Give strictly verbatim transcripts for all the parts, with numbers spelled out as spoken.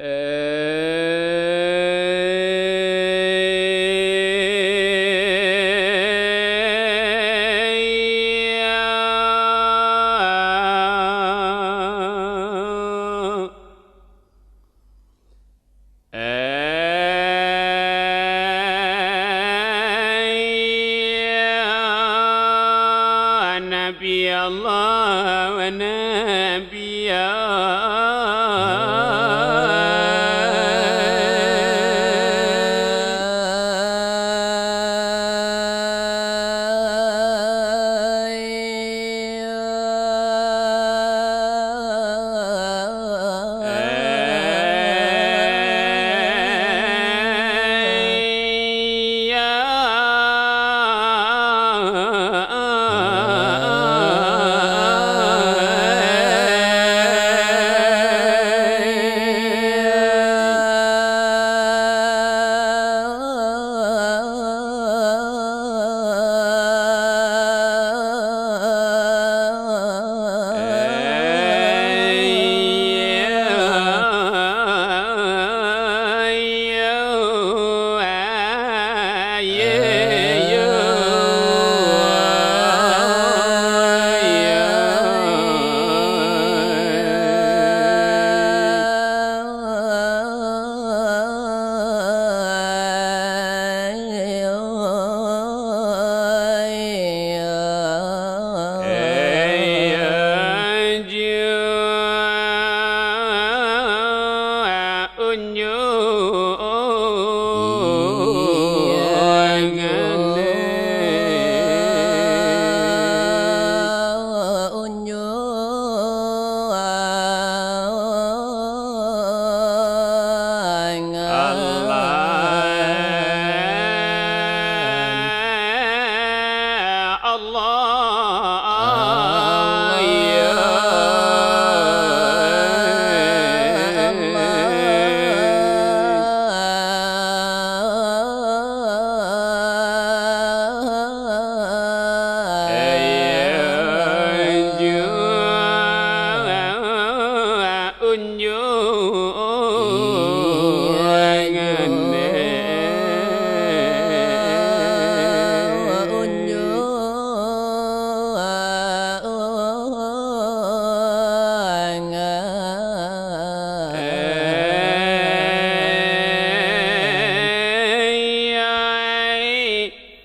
Ya Nabi Allah, wa Nabi Allah.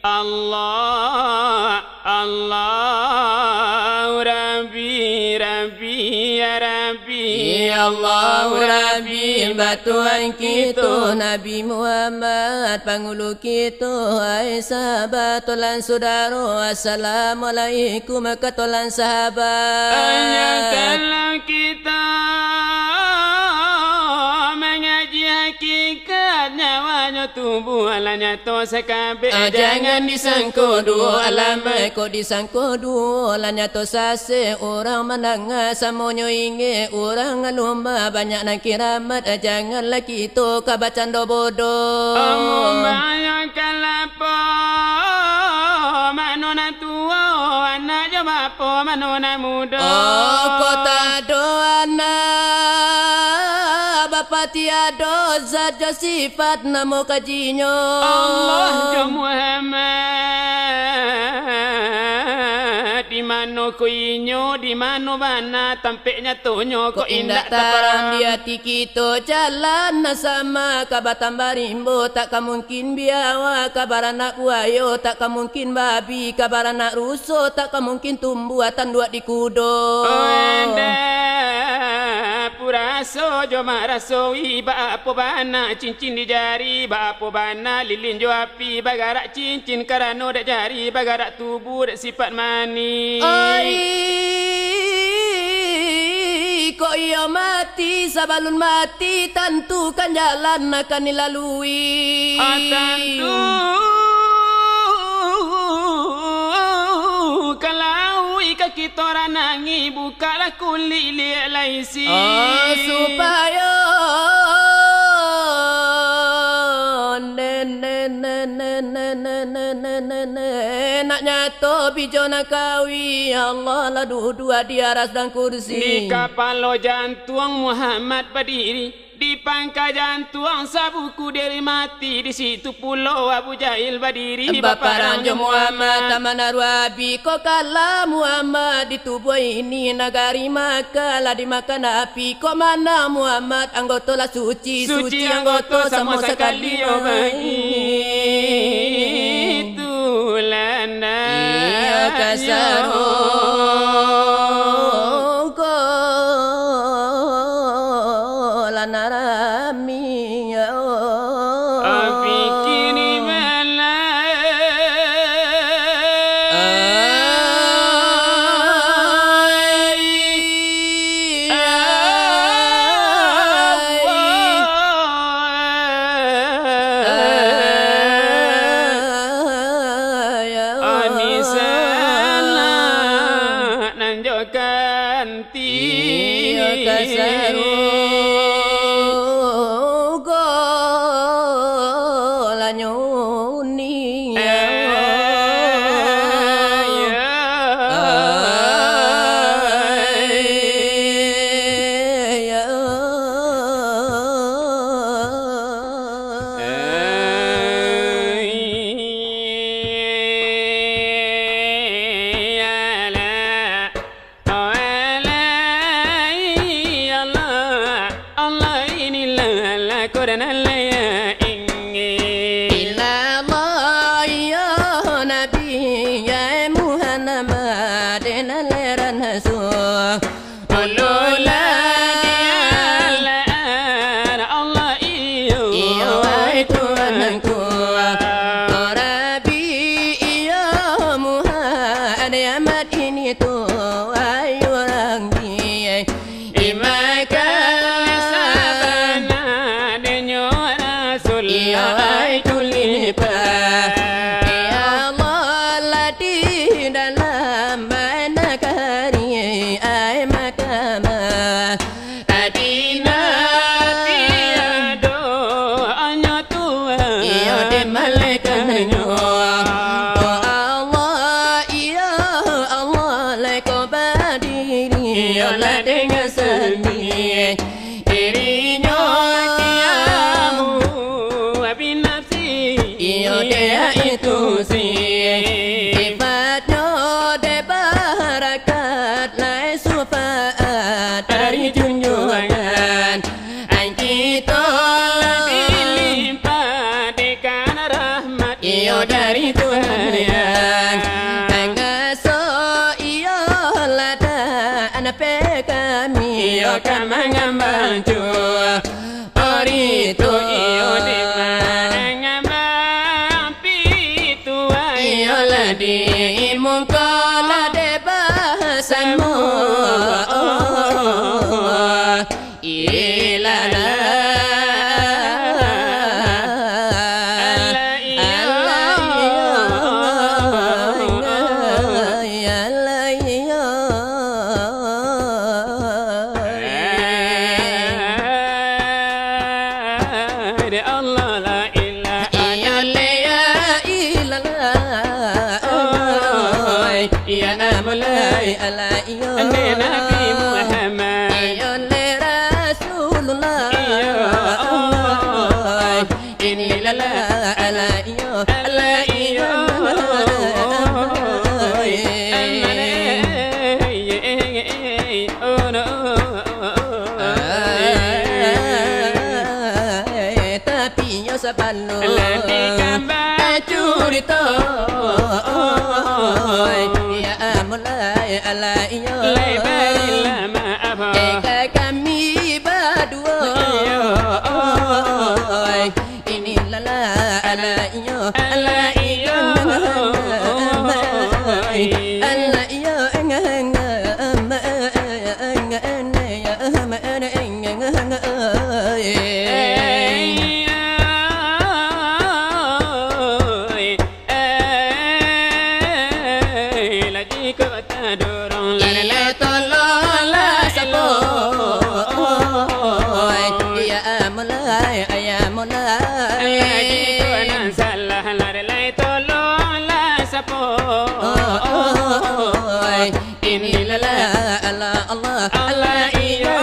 Allah, Allah, Rabbi, Rabbi, ya Rabbi. Ya Allah, Rabbi, batuan kito, Nabi Muhammad, pangulu kito, ai sahabat, tulan sudaro, assalamualaikum, katolan sahabat. Hanya kalau kita mangaji hakikat, nyawanyo tubuah lah nyato sakabek. Ah, jangan disangko duo alam, kok disangko duo lah nyato sasek. Urang mandanga samonyo ingek, urang lumba banyak nan kiramat. Ah, janganlah kito ka bacando bodoh. Amun bayangkan lapo, mano nan tuo, anak jo bapo, mano nan mudo. Oh, kok tak ado anak, bapa tiado, zat jo sifat namo kajinyo. Allah jo Muhammad, di mano ko inyo, di mano bana tampek nyatonyo, kok indak taparan di ati kito, jalan nan sama ka batambah rimbo, tak ka mungkin biawa ka baranak buayo, tak ka mungkin babi ka baranak ruso, tak ka mungkin tumbuah tanduak di kudo. Oe, ndak puraso jo marasoi, baapo bana cincin di jari, baapo bana lilin jo api, bagarak cincin karano dek jari, bagarak tubuh dek sifat manih. Ai, kok iyo mati, sabalun mati, tantukan jalan akan dilalui. Ah, tantu ka lauik ka kito ranangi, bukaklah kulik liek lai si. Ah, supayo nen, nen, nen, nak nyato bijo nan kawi, Allah lah duduak di aras dan kursi. Di kapalo jantuang Muhammad badiri, Di pangka jantuang sabuku diri mati, di situ pulo Abu Jahil badiri baparang jo Muhammad. Taman Arwabi ko kalah Muhammad, di tubuah ini nagari Makkah lah dimakan api. Kok mana Muhammad, anggoto lah suci, suci anggoto samo sakali, oh, baitulah. Iyo, kasaro. Kola narami, ya Allah. Pikiri bala. Ai. Ai. Onisalah nan jo kanti. Iyo, kasaro. Golanyo ni. Ila Allah, ya Nabi, ya Muhammad, nan leran Rasul. Ululah di Allah, Allah, iyo. Iyo, wahai Tuhanku, Rabbi, iyo Muhammad ini tu, wahai urang ni. Imakan sabana denyo Rasul. Iyo, ai tulipa. Ya Allah, lah di dalam nagari ai Makkah. Adina tiado onyo tuan. Iyo, di malaikat nyo. Oh Allah, iyo Allah, lai ko badiri. Iyo, lah dengan sandi. Dirinyo kiamu binafsi. Iyo, dia itu si sifatnyo dek barakat lai sufaat dari junjungan. Angkito dilimpahkan rahmat. Iyo, dari Tuhan yang ngaso. Iyo, lah dak anape kami. Iyo, ka mangambang jua. Ari tu iyo di mangambang pitu ai. Iyo, lah di mungko lah dek basamo. Ilalah. Alah iyo. Alah iyo. Dek Allah, la ilaha illallah. Oi, ya Mulai, alah iyo. Dek Nabi Muhammad. Iyo, dek Rasulullah. Iyo, Allah. Inilah, alah iyo, alah iyo. Tapi nyo sabalun curito, ya Mulai, alah iyo. Lai barilah maaf. Dek kami baduo. Iyo. Inilah, alah iyo, alah iyo. Alah iyo. Ai, lah jiko tadorong, lah, lai tolonglah sapo. Ya Mulai, ya Mulai. Lah jiko nan salah, lah lai tolonglah sapo. Inilah, alah Allah, alah iyo.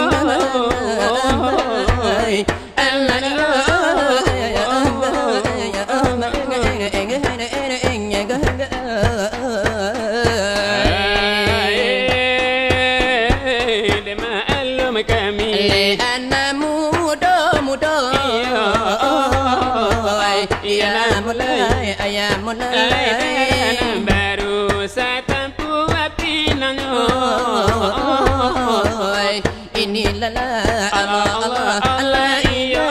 Allah, Allah, Allah, iyo.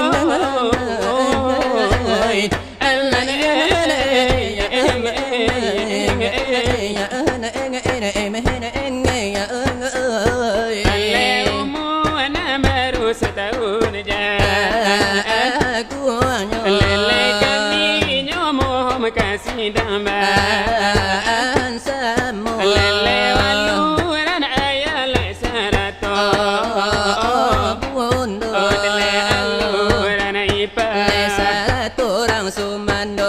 Alai umua nan baru satahun ja. Lalai kami nyomoh makasih damba. Lalai waluran ayah lai sarato. Lalai aluran ipa.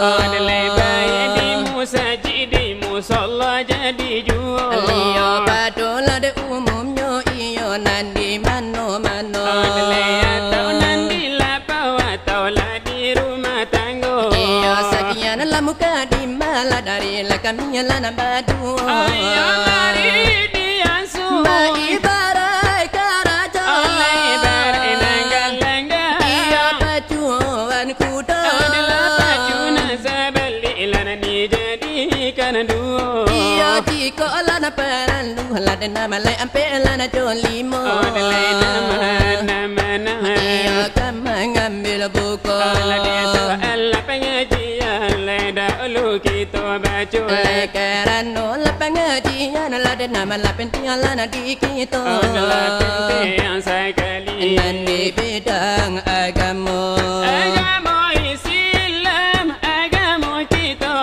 Lalai baiak di musajik, di musala jadi juo. Iyo, padolah dek umumnyo iyo nan di mano-mano. Lalai atau nan di lapau atau lah di rumah tanggo. Iyo, sakian lah mukadimah lah dari lah kami lah nan baduo. Iyo, mari diasuh. Baibaraik karajo. Lalai baraik nan galanggang. Iyo, pacuan kudo. Adalah pacu nan sabalik lah nan dijadikan duo. Iyo, jikok lah nan paralu, lah den nan malai ampek lah nan jo limo. Lalai nama-nama. Iyo, ka mangambil buko. Lalai soal lah pangajian, lai dahulu kito baco. Lai karano lah pangajian, lah den nan malai pantiang lah nan di kito. Adalah pantiang sakali. Nan di bidang agamo. Agamo Islam, agamo kito.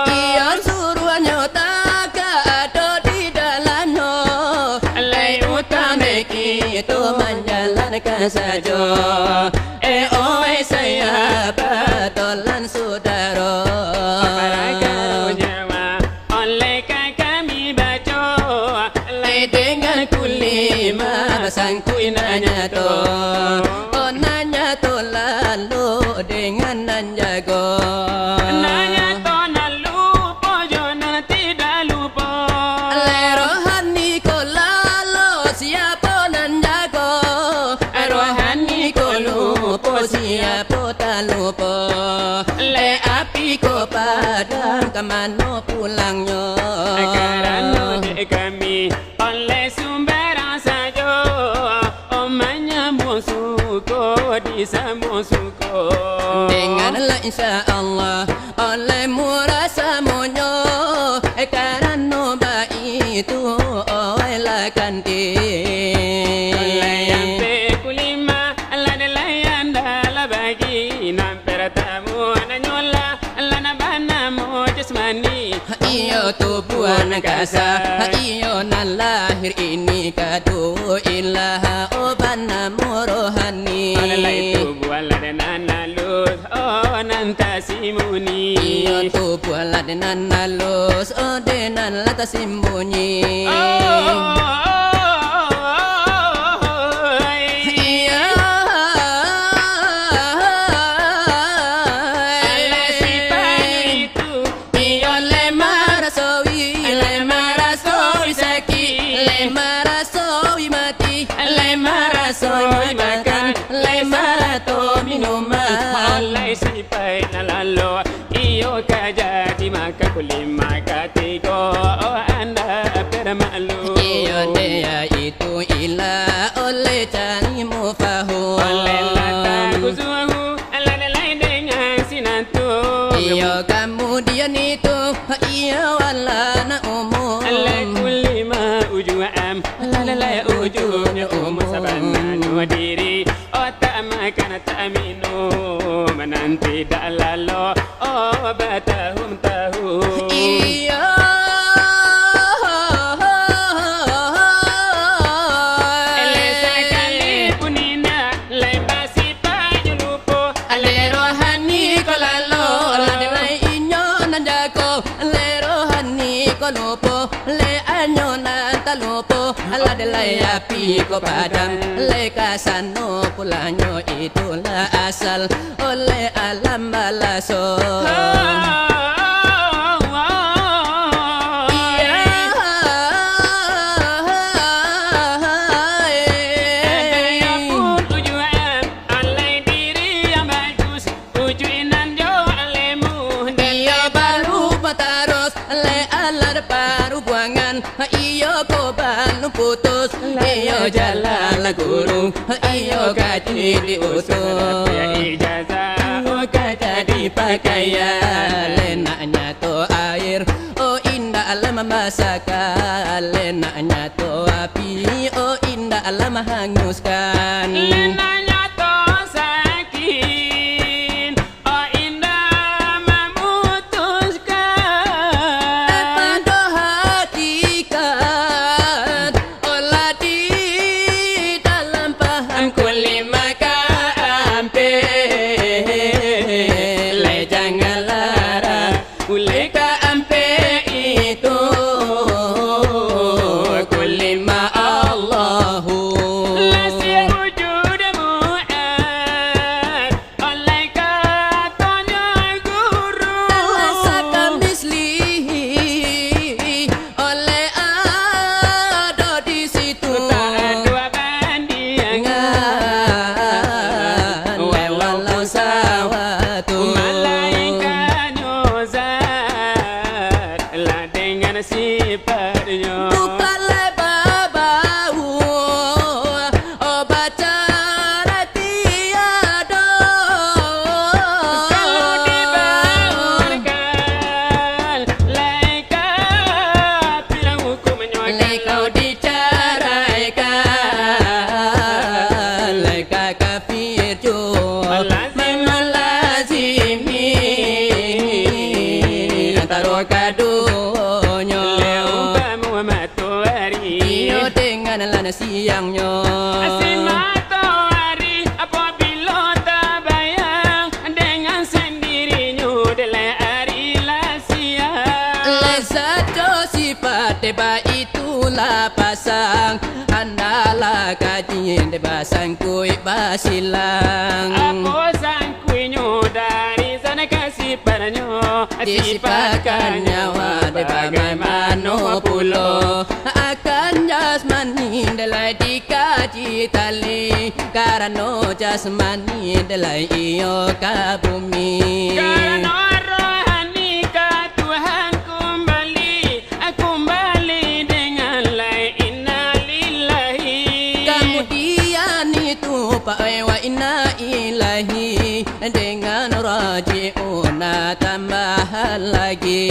Iyo, suruahnyo tagak ado di dalamnyo. Lai utamo kito manjalankan sajo. Eh, oi, sahabat, tolan sudaro. Para karajo nyawa, oleh ka kami baco. Lai dengan kulima basangkuik nan nyato. Oh, nan nyato lalu dengan nan jago. Nan nyato nan lupo jo nan tidak lupo. Lai rohani ko lalu siapo nan jago. Rohani ko lupo siapo tak lupo. Lai api ko padam ka mano pulangnyo. Karano dek kami oleh sumbarang sajo, oh, manyambung suko di samo suko. Dengan lah insya Allah, oleh murah samonyo, eh, karano baitu, oh, lah kanti. Oleh yang pekulima, lah dilayan dah lah bagi, nan pertamo nan nyolah, lah nan banamo jasmani. Iyo tubuah nan kasa, iyo nan lahir ini kaduo ilah, oh, banamo rohani. Alah lai tubuah lah den nan alus, oh, nan tasimbunyi. Iyo tubuah lah den nan alus, oh, den nan lah tasimbunyi. Oh, oh, oh, oh, oh, oh. Iyo. Alah sipaik itu. Iyo, lai marasoi, lai marasoi sakik, lai marasoi mati, lai marasoi makan, lai sarato minuman. Alai sipaik nan lalo, iyo ka jadi maka kulima katigo, oh, anda bermaklum. Iyo, dia itu ilah oleh cari mufahum. Oleh lah takusuahu, alah lai dengan sinan tu. Iyo, kamudian itu, iyo, alah nan umum. Alah kulima ujuak am, alah lai ujuaknyo umum sabananyo diri. Oh, tak makan, tak minum, nan tidak lalo, oh, batahun-tahun. Iyo. Eleh sakalipun indak, lai basipaik jo lupo. Alai rohani ko lalo, lah den lai inyo nan jago. Alai rohani ko lupo, lai anyo nan talupo. Lah den lai api ko padam, lai ka sano pulangnyo itulah asal oleh alam balaso. Iya. Alai diri yang bagus, ujuik nan jo alemu. Iyo baru pataros, lai alah parubuangan. Iyo ko balun putus, iyo jalan guru, iyo kaji diutuih. Ijazah, oh, kaja dipakaian. Lai nak nyato air, oh, indak lah mamasakan. Lai nak nyato api, oh, indak lah mahanguskan. Lai nak nyato sakik, oh, indak mamutuskan. Pado hakikat, oh, lah di dalam paham. Kuli maka ampek, lai janganlah ra-, kuli ka ampek itu, kuli ma Allahu. Lah siap wujud mu'ad, Oleh katonyo guru. Rasa kamislihi, oleh ado di situ. Tak ado bandingan. Walau sawatu. Malaikatnyo zat, lah dengan sipatnyo. Bukan lai babau, oh, bacara tiado. Kalau dibaurkan, lai kafir hukumnyo. Lai kalau dicaraikan, lai ka kafir juo. Lazim. Malazimi antaro kaduonyo. Leh umpamo matoari. Iyo, dengan lah siangnyo. Si matoari apabilo tabayang dengan sandirinyo, dek lai ari lah siang. Lah sajo sipat dek baitulah pasang, andalah kaji dek basangkuik basilang. Apo sangkuiknyo dari zat ka sifatnyo? Disifatkan nyawa dek bagaimano pulo. Akan jasmani dek lai dikaji tali, karano jasmani dek lai iyo ka bumi. Karano rohani ka Tuhan kumbali, kumbali dengan lai innalillahi. Kamudian itu, Pak, eh, wa inna ilaihi, dengan raji'una tambahan lagi.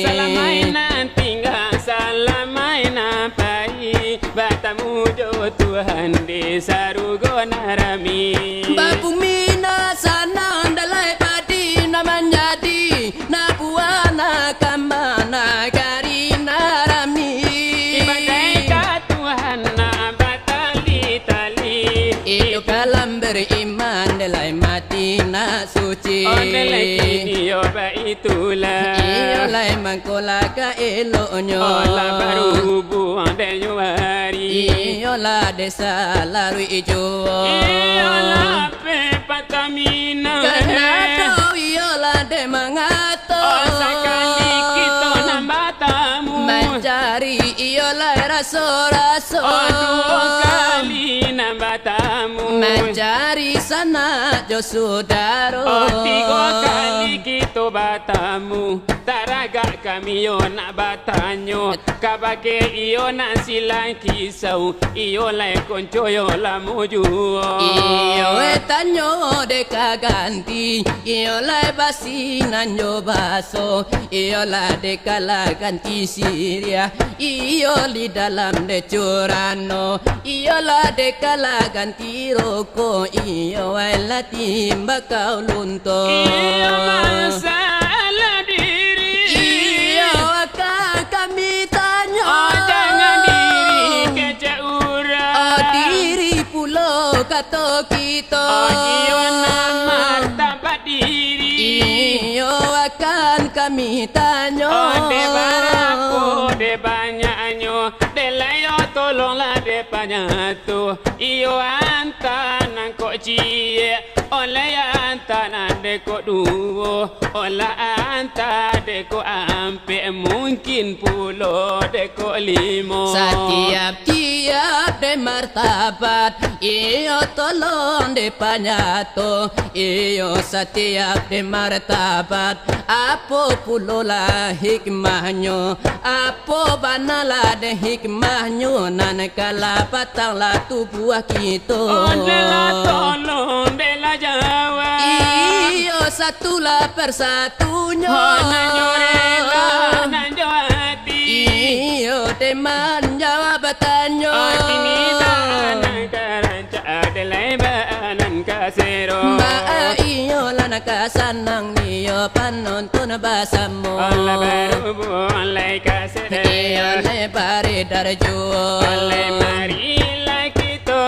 Salamaik nan tingga, salamaik nan pai, batamu jo Tuhan di sarugo nan rami. Babumi nan sanang, dek lai padi nan manjadi, nan buah nan kama, nagari nan rami. Ibadaik ka Tuhan nan batali-tali. Iduiklah beriman, dek lai mati nak suci. Oh, dek lai kini yo baitulah. Iyo lai mangko lah ka eloknyo. Oh, lah barubuang dek nyo ari. Iyolah dek salaruik juo. Iyolah Pertamina. Kanai tu iyolah dek mangato. Oh, sakali kito nan batamu. Mancari iyolah raso-raso. Oh, duo kali nan batamu. Mancari sanak jo sudaro. Oh, tigo kali kito batamu. Taragak kami yo nak batanyo. Kabake iyo nan silang kisau, iyo lai konco yo lamo juo. Iyo, eh, tanyo dek ka ganti, iyo lai basi nan jo baso, iyo lah dek ka lah ganti siriah, iyo di dalam dek curano, iyo lah dek ka lah ganti rokok, iyo ai lah timbakau lunto. Iyo masalah diri. Iyo akan kami tanyo. Oh, jangan diri kecek urang. Oh, diri pulo kato kito. Oh, iyo nan martabat diri. Iyo akan kami tanyo. Oh, dek barapo, dek banyaknyo, dek lai yo tolonglah dek banyak tu. Iyo anta nan kok ciek, oleh anta nan dek kok duo, olah anta dek kok ampek, mungkin pulo dek kok limo. Satiap-tiap Dek martabat, iyo tolong dipanyato, iyo satiap dek martabat. Apo pulolah hikmahnyo? Apo banalah dek hikmahnyo nan ka lah patang lah tubuah kito? Odelah tolong, dek lah jawab. Iyo satulah persatunyo. Oh, nan jo rela, nan jo ati. Iyo dek manjawab tanyo. Oh, kini baa nan ka rancak, dek lai baa nan ka sero. Baa iyo lah nan ka sanang, iyo panonton basamo. Alah barubuang lai ka sero. Iyo lai baredar juo. Alah marilah kito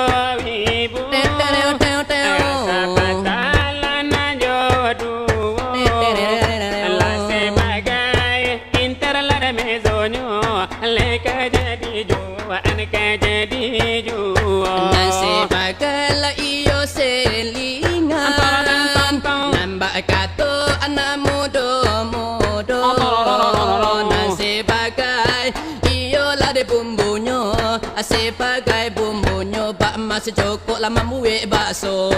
ibu. Teu, teu, teu, teu. Rasa patah lah nan jo duo. Teu, teu, teu, teu. Alah sabagai inter lah dek mezonyo. Lai ka jadi juo, an ka jadi juo. Nan sabagai lah iyo selingan. Nan bak kato anak mudo-mudo. Nan sabagai iyo lah dek bumbunyo. Sabagai bumbunyo bak mas cokok lah mambuek bakso.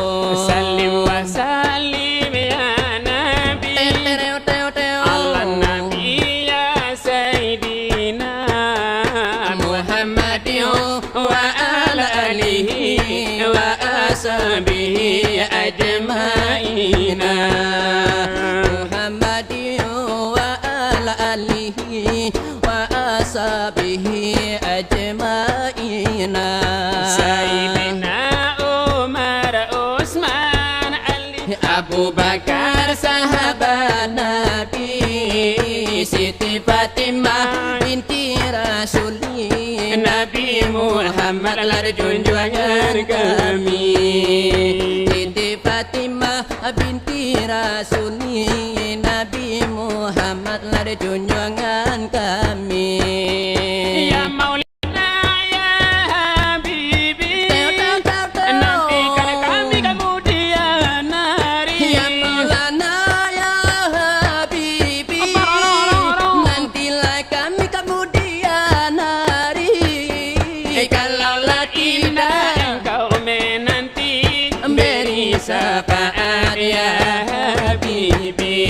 Salim wa salim ya Nabi. Teu, teu, teu, teu. Ala Nabi ya Sayyidina Muhammadin wa ala alihi wa ashabihi ajma'ina. Muhammadin wa ala alihi wa ashabihi ajma'ina. Sayyidina Umar, Utsman, Ali, Abu Bakar, sahabat Nabi, Siti Fatimah binti Rasuli, Nabi Muhammad lah junjuangan kami. Siti Fatimah binti Rasuli, Nabi Muhammad lah junjuangan kami. Ya Maulana, ya Habibi, teu, teu, teu, teu. Nantikan kami kamudian hari. Ya Maulana, ya Habibi, nantilah kami kamudian hari. Kalaulah indak engkau menanti, beri syafaat ya Habibi.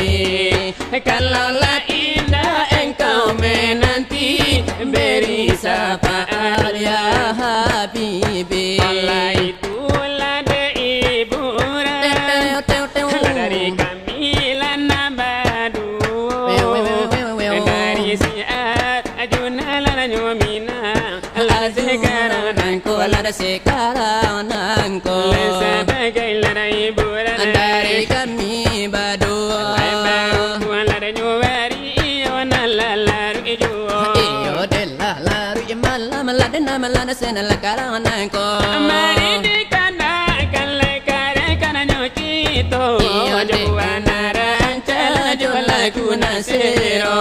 Kalaulah indak engkau menanti, beri syafaat ya Habibi. Alah itulah dek hiburan. Teu, teu, teu, teu. Dari kami lah nan baduo. Weu, weu, weu, weu, weu. Dari si Arjuna lah nyo Mina. Lah sekarang nangko, lah sekarang nangko. Lah sabagai lah hiburan. Dari kami baduo. Lah barubuang lah nyo hari, iyo nan lah laruik juo. Iyo dek lah laruik malam, lah dek nan lah sekarang nangko. Mari dikanakan lai karek kananyo kito. Iyo dek. Jo buah nan rancak, jo lagu nan sero.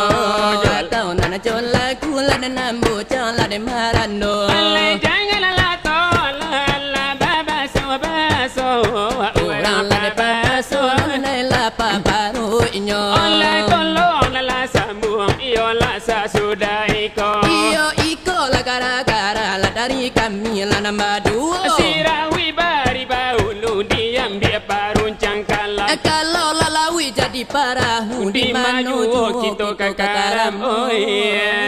Jo atau nan jo lagu lah dek nan bucang, lah dek marando. Alai janganlah tolak lah babaso-baso. Urang lah dek babaso, lai lapeh paruiknyo. Alai tolonglah sambuang, iyolah sasudah iko. Iyo iko lah gara-gara lah dari kami lah nan baduo. Sirawi bari bahulu diambiak paruncang kalam. Kalau lah lauik jadi parahu, di mano juo kito ka karam, oi.